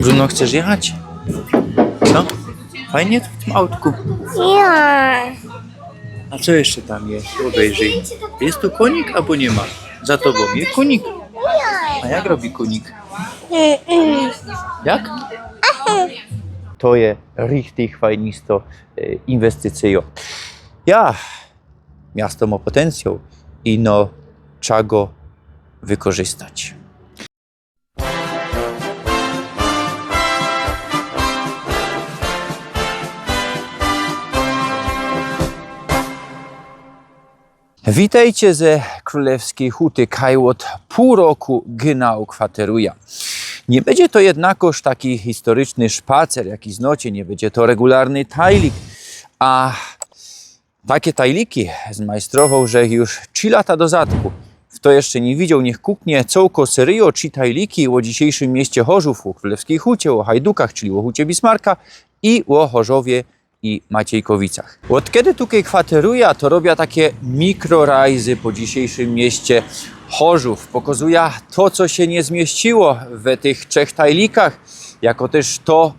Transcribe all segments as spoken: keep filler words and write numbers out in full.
Bruno, chcesz jechać? Co? Fajnie w tym autku? Ja. A co jeszcze tam jest? Obejrzyj. Jest tu konik albo nie ma? Za tobą jest konik. A jak robi konik? Jak? To je richtig fajnisto e, inwestycyjo. Ja, miasto ma potencjał i no trzeba go wykorzystać. Witejcie ze Królewskij Huty, kaj ôd pōł roku gynał kwateruja. Nie bydzie to jednakoż taki historyczny szpacer, jaki znocie, nie bydzie to regularny tajlik, a takie tajliki zmajstrowoł żech już trzi lata do zadku. Fto jeszcze niy widzioł, niych kuknie, cołko seryjo, trzi tajliki ô dzisiyjszym mieście Chorzōw, ô Królewskij Hucie, ô Hajdukach, czyli ô Hucie Bismarka i ô Chorzowie i Maciejkowicach. Ôd kedy tukej kwateruja, to robia takie mikrorajzy po dzisiyjszym mieście Chorzōw. Pokazuja to, co sie niy zmieściło we tych trzech tajlikach, jako tyż to,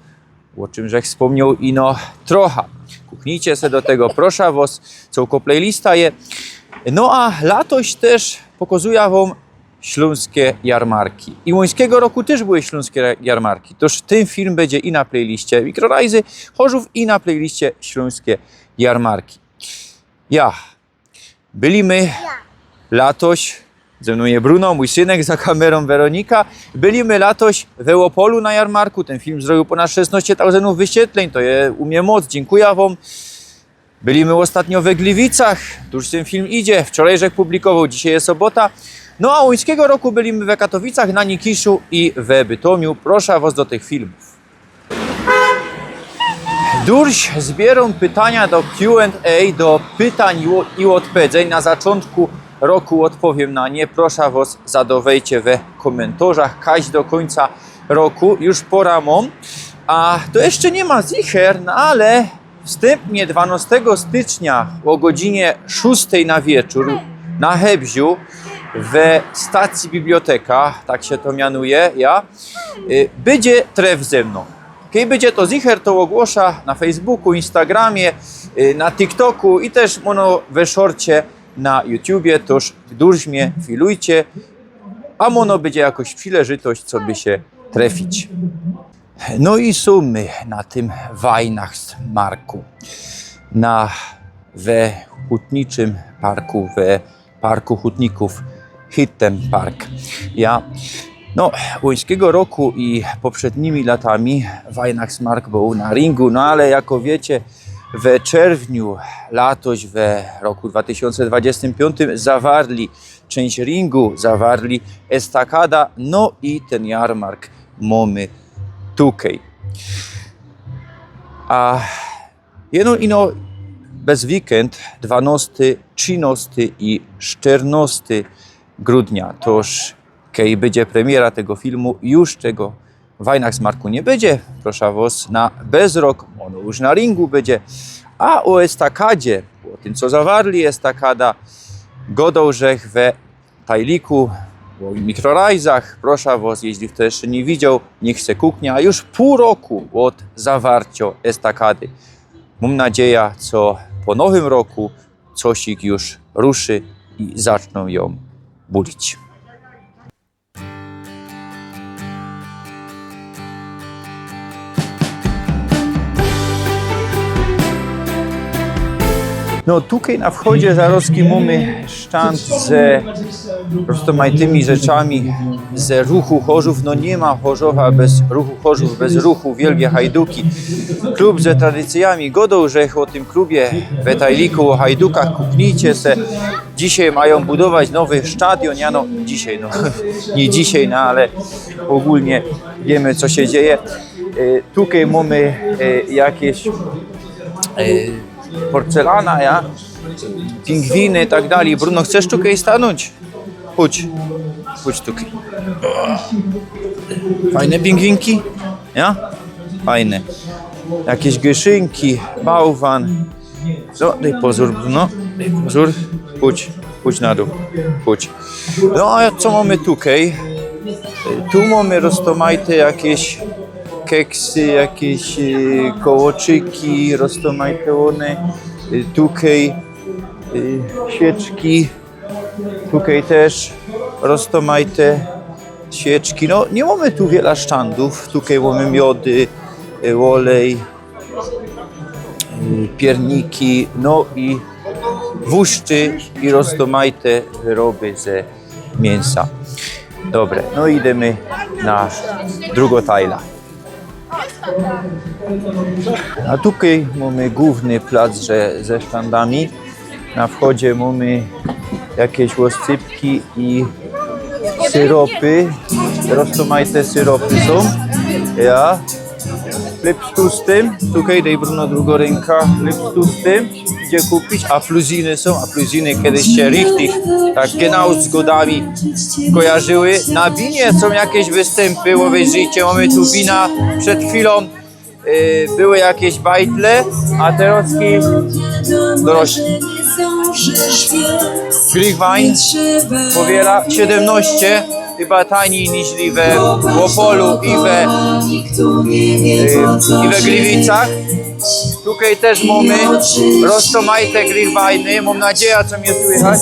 ô czym żech spōmnioł ino trocha. Kuknijcie se do tego, proszã wŏs, cołko playlista je. No a latoś tyż pokazuja wōm ślōnske jarmarki. I łońskigo roku tyż były ślōnske jarmarki. Tōż tyn film bydzie i na playliście Mikrorajzy Chorzōw, i na playliście Ślōnske jarmarki. Ja. Byli my latoś, ze mnōm je Bruno, mōj synek, za kamerōm Weronika. Byli my latoś we Ôpolu na jarmarku. Tyn film zrobiōł pōnad szesnŏście tauzyndōw wyświetleń. To je u mie moc. Dziynkuja wōm. Byli my ôstatnio we Gliwicach, tuż tyn film idzie, wczoraj żech publikowoł, dzisiej je sobota. No a łońskigo roku byli my we Katowicach, na Nikiszu i we Bytomiu. Proszã wŏs do tych filmōw. Durś zbiyrōm pytania do Q and A, do pytań i ô-, i ôdpedzeń. Na zaczōntku roku ôdpowiym na nie. Proszã wŏs, zadŏwejcie we kōmyntorzach, kaś do kōńca roku. Już pora mōm. A to jeszcze niy ma zicher, no ale wstympnie dwanŏstego stycznia ô godzinie szōstej na wieczōr na Hebziu we stacji biblioteka, tak sie to mianuje, ja, y, bydzie tref ze mnōm. Kej bydzie to zicher, to ôgłoszã na Facebooku, Instagramie, y, na TikToku i tyż mōno we szorcie na YouTubie, tōż durś mie filujcie, a mōno bydzie jakoś przileżytość, coby sie trefić. No i sōm my na tym Weihnachtsmarku, na, we hutniczym parku, we parku hutnikōw, Hüttenpark. Ja, no, łońskigo roku i poprzednimi latami Weihnachtsmark bōł na ringu, no ale jako wiycie, we czerwniu latoś, we roku dwa tysiōnce dwadzieścia piōnć, zawarli czynść ringu, zawarli estakada, no i tyn jarmark mōmy tukej. A jedno ino bez weekend, dwanŏsty, trzynŏsty i sztyrnŏsty grudnia, tōż kej bydzie premiera tego filmu, już tego Weihnachtsmarku niy bydzie, proszã wŏs, na bezrok, ôno już na ringu bydzie. A ô estakadzie, ô tym, co zawarli estakada, gŏdoł żech we Tajliku, ô mikrorajzach. Proszã wŏs, jeźli fto jeszcze niy widzioł, niych se kuknie, a już pōł roku ôd zawarcio estakady. Mōm nadzieja, co po nowym roku cosik już ruszy i zaczną jã budić. No, tukej na wchodzie zarŏzki mōmy sztand ze rozmaitymi rzeczami ze ruchu Chorzōw. No, niy ma Chorzowa bez ruchu Chorzōw, bez ruchu Wielgie Hajduki. Klub ze tradycyjami. Gŏdoł żech ô tym klubie we Tajliku, ô Hajdukach, kuknijcie se. Dzisiej majōm budować nowy stadiōn, ja no, dzisiej, no, niy dzisiej, no, ale ôgōlnie wiymy, co sie dzieje. E, tukej mōmy, e, jakeś, e, porcelana, ja? Pingwiny i tak dalij. Bruno, chcesz tukej stanōńć? Chōdź. Chōdź tukej. Fajne pingwinki, ja? Fajne. Jakeś gyszynki, bałwan. No, dej pozōr, Bruno, dej pozōr. Chōdź, chōdź na dōł, chōdź. No, a co mōmy tukej? Tu mōmy rozmajte jakeś keksy, jakeś, e, kołoczyki, roztomajte ône, e, tukej, e, świeczki, tukej tyż roztomajte świeczki. No, niy mōmy tu wiela sztandōw, tukej mōmy miody, e, ôlej, e, pierniki, no i wuszczy i roztomajte wyroby ze miynsa. Dobre, no idymy na drugõ tajla. A tukej mōmy głōwny plac ze, ze sztandami. Na wchodzie mōmy jakeś ôscypki i syropy. Roztomajte syropy sōm. Ja. Chleb z tustym. Tukej dej, Bruno, drugõ rynka. Chleb z tustym. Idzie kupić. A pluziny sōm. A pluziny kedyś sie richtig tak genau z godami kojarzyły. Na binie sōm jakeś wystympy. Ôbejrzyjcie, mōmy tu bina przed chwilōm. Y, były jakeś bajtle, a teroz dorośli. Glühwein, powiela, siedymnŏście, chyba tanij niźli we Ôpolu i we, y, i we Gliwicach. Tukej tyż mōmy roztomajte glühweiny. Mōm nadzieja, co mie słychać.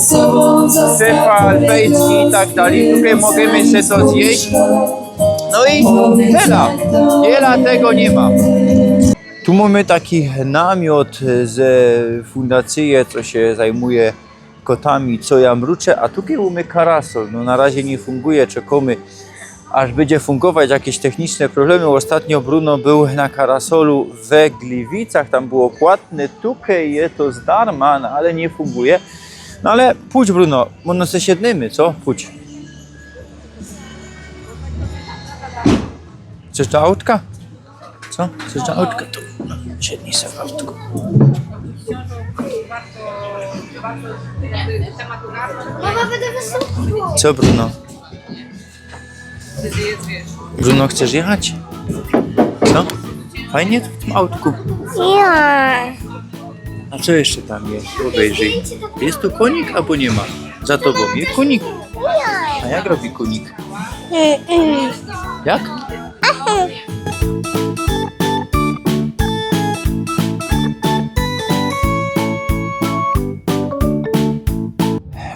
Szefa, alpejski i tak dalij. Tukej możymy se to zjeść. No i tela. Wiela tego niy ma. Tu mōmy taki namiot ze fundacyje, co sie zajmuje kotami, co ja mruczę, a tukej mōmy karasol. No, na razie niy funguje, czekōmy, aż bydzie fungować, jakeś techniczne problemy. Ôstatnio Bruno bōł na karasolu we Gliwicach, tam było płatne, tukej je to z darma, no, ale niy funguje. No ale pōdź, Bruno, może se siednymy, co? Pōdź. Chcesz do autka? Co? Chcesz do autka? Tu, no, siednij se w autku. Mama, bydã wysoko. Co, Bruno? Bruno, chcesz jechać? Co? Fajnie tu w tym autku? Ja. A co jeszcze tam jest? Ôbejrzyj. Jest tu kōnik abo niy ma? Za tobą jest kōnik. A jak robi kōnik? Mm, mm. Jak?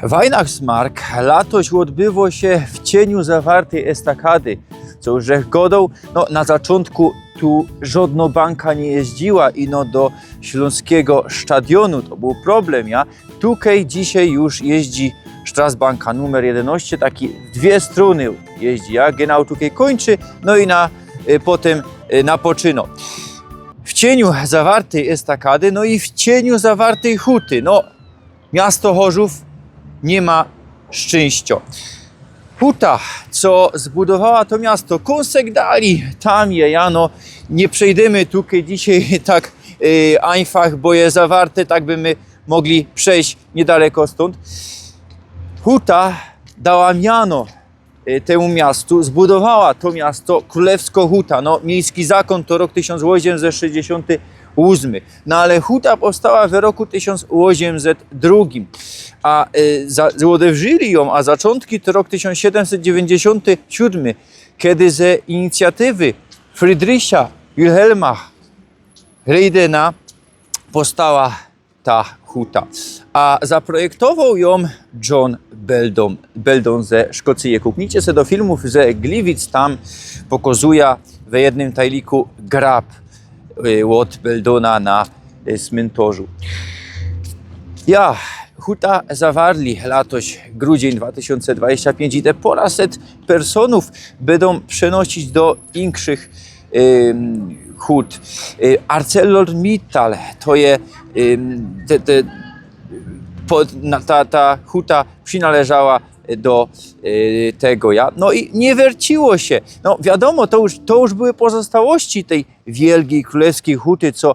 Weihnachtsmarkt latoś ôdbywŏ sie w cieniu zawartyj estakady. Co już żech godoł, no, na zaczōntku tu żŏdnŏ banka niy jeździła, ino do ślōnskigo stadiōnu. To bōł problem, ja. Tukej dzisiej już jeździ Straßbanka numer jedynŏście, taki w dwie strōny jeździ, ja. Genau tukej kōńczy, no i na, y, potym, y, napoczynŏ. W cieniu zawartyj estakady, no i w cieniu zawartyj huty. No, miasto Chorzōw niy ma szczyńściŏ. Huta, co zbudowała to miasto, kōnsek dalij, tam je, ja, no, niy przejdymy tukej dzisiej tak, y, einfach, bo je zawarte, tak by my mogli przejś niydaleko stōnd. Huta dała miano, y, tymu miastu, zbudowała to miasto krōlewskŏ huta, no, miejski zakōn to rok tysiōnc ôziymset sześćdziesiōnty ôsmy. No ale huta powstała w roku tysiōnc ôziymset drugim, a, y, za-, ôdewrzyli jã, a zaczōntki to rok tysiōnc siedymset dziewiyńćdziesiōnty siōdmy, kedy ze inicjatywy Friedricha Wilhelma Reydena powstała ta huta. A zaprojektowoł jã John Beldon, Beldon ze Szkocyje. Kuknijcie se do filmōw ze Gliwic, tam pokŏzuja we jednym tajliku grab, y, ôd Beldona na, y, smyntorzu. Ja, huta zawarli latoś, grudziyń dwa tysiōnce dwadzieścia pięć i te pora set personōw bydōm przenosić do inkszych ym, hut. Y, ArcelorMittal to je, ym, te, te, po, na, ta, ta huta przinŏleżała do, y, tego, ja. No i niy werciło sie. No wiadōmo, to już, to już były pozostałości tyj wielgij krōlewskij huty, co,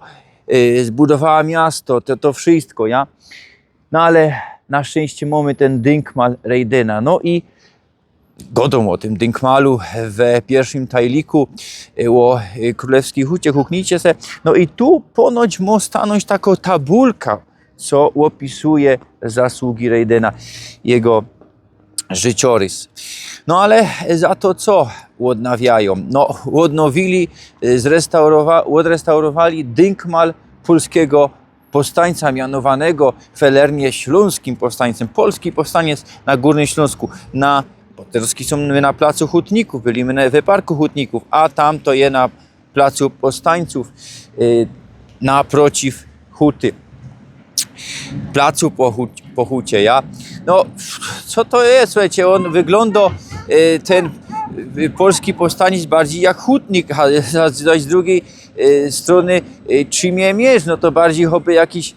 y, zbudowała miasto, to, to wszysko, ja. No ale na szczynście mōmy tyn dynkmal Reydena. No i godōm ô tym dynkmalu we piyrszym tajliku, y, ô, y, krōlewskij hucie, huknijcie se. No i tu ponoć mŏ stanōńć takŏ tabulka, co ôpisuje zasługi Reydena, jego, życiorys. No ale za to co ôdnawiajōm? No, ôdnowiyli, y, zrestaurowa-, ôdrestaurowali dynkmal polskigo powstańca, mianowanego felernie ślōnskim powstańcym. Polski powstaniec na Gōrnym Ślōnsku, na, bo terŏz my sōm na placu hutnikōw, byli my na, w parku hutnikōw, a tam to je na placu powstańcōw, y, naprociw huty. Placu po hu-, po hucie, ja. No, co to je, słuchejcie, ôn wyglōndo, y, tyn, y, polski powstaniec, bardzij jak hutnik, a z, z drugij, y, strōny, y, trzimie miecz, no to bardzij choby jakiś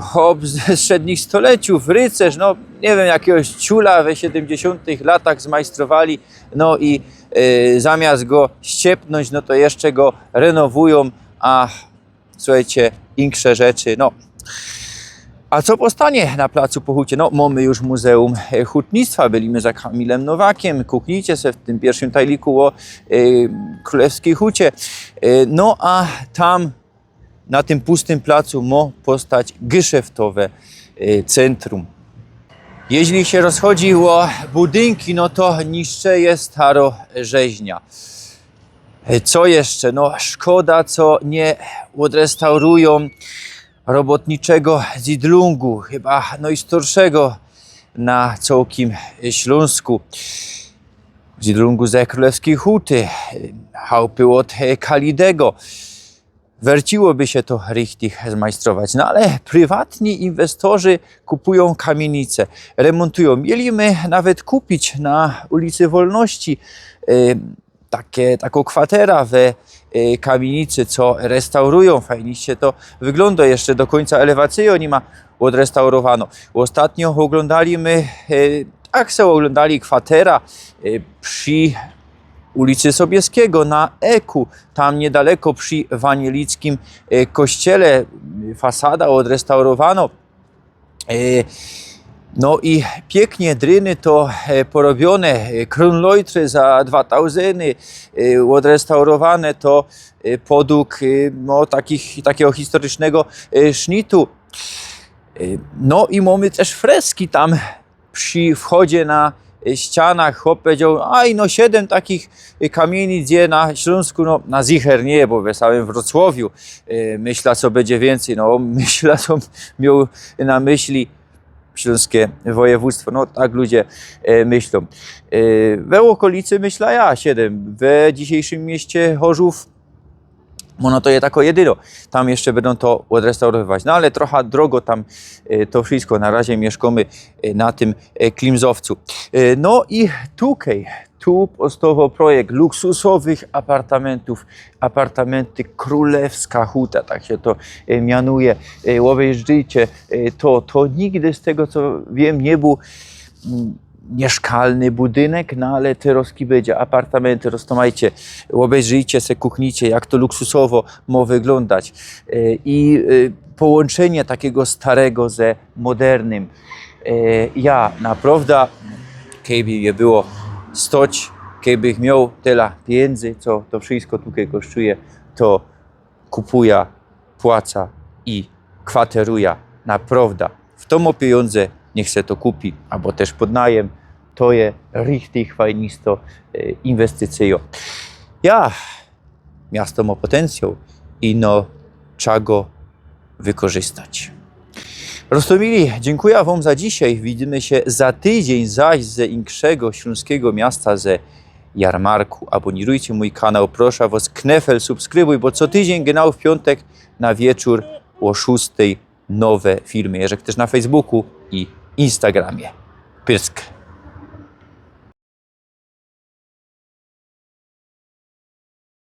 chop ze strzednich stoleciōw, rycerz, no, niy wiym, jakigoś ciula we siedymdziesiōntych latach zmajstrowali, no i, y, zamiast go ściepnōńć, no to jeszcze go renowujōm, a słuchejcie, insze rzeczy, no. A co powstanie na placu po hucie? No, mōmy już Muzeum, e, Hutnictwa, byli my za Kamilym Nowakiym, kuknijcie se w tym piyrszym tajliku ô, e, Krōlewskij Hucie. E, no, a tam na tym pustym placu mo powstać geszeftowe, e, centrum. Jeźli sie rozchodzi ô budynki, no to jeszcze je starŏ rzeźnia. E, co jeszcze? No, szkoda, co niy ôdrestaurujōm robotniczego zidlōngu, chyba nojstarszego na cołkim Ślōnsku. Zidlōngu ze Krōlewskij Huty, chałpy ôd, e, Kalidego. Werciłoby sie to richtig zmajstrować. No ale prywatni inwestorzy kupujōm kamienice, remōntujōm. Mieli my nawet kupić na ulicy Wolności, e, takie, takŏ kwatera we, e, kamienicy, co restaurujōm. Fajnie sie to wyglōndo, jeszcze do kōńca elewacyje niy ma ôdrestaurowanŏ. Ôstatnio ôglōndali my, e, tak se ôglōndali kwatera, e, przi ulicy Sobieskigo na Eku, tam niydaleko przi wanielickim, e, kościele, fasada ôdrestaurowanŏ. E, no i piyknie dryny to, e, porobiyne, e, krōnlojtry za dwa tauzyny, e, ôdrestaurowane to, e, podug, e, no, takich, takigo historycznie, e, sznitu. E, no i mōmy tyż freski tam przi wchodzie na, e, ścianach. Chop powiedzioł: „Aj, no, siedym takich, e, kamienic je na Ślōnsku”, no, na zicher niy, bo we samym Wrocławiu, e, myśla, co bydzie wiyncyj, no, myśla, co mioł na myśli ślōnske wojewōdztwo, no, tak ludzie, e, myślōm. E, we ôkolicy, myśla ja, siedym, we dzisiyjszym mieście Chorzōw, bo no to je tako jedyno. Tam jeszcze bydōm to ôdrestaurować. No ale trocha drogo tam, e, to wszysko. Na razie miyszkōmy, e, na tym, e, Klimzowcu. E, no i tukej, tu powstowoł projekt luksusowych apartamentōw. Apartamenty Krōlewska Huta, tak sie to, e, mianuje. E, ôbejrzyjcie, e, to, to nigdy, z tego co wiym, niy bōł, mm, miyszkalny budynek, no ale terŏz ki bydzie apartamenty, roztōmajcie, ôbejrzyjcie se, kuknijcie, jak to luksusowo mo wyglōndać. E, i, e, połōnczynie takigo starego ze modernym. E, ja naprŏwda, kejby mie było stoć, kejbych mioł tela pijyndzy, co to wszysko tukej kosztuje, to kupuja, płaca i kwateruja, naprŏwda. Fto mo pijōndze, niych se to kupi, abo tyż pod najym. To je richtig fajnisto, e, inwestycyjo. Ja, miasto mo potencyjōł i no trza go wykorzystać. Roztōmili, dziynkuja wōm za dzisiej. Widzymy sie za tydziyń zaś ze inkszego ślōnskigo miasta, ze jarmarku. Abōnirujcie mōj kanał, proszã wŏs, knefel subskrybuj, bo co tydziyń genau w piōntek na wieczōr ô szōstej nowe filmy, jeżech tyż na Facebooku i Instagramie. Pyrsk.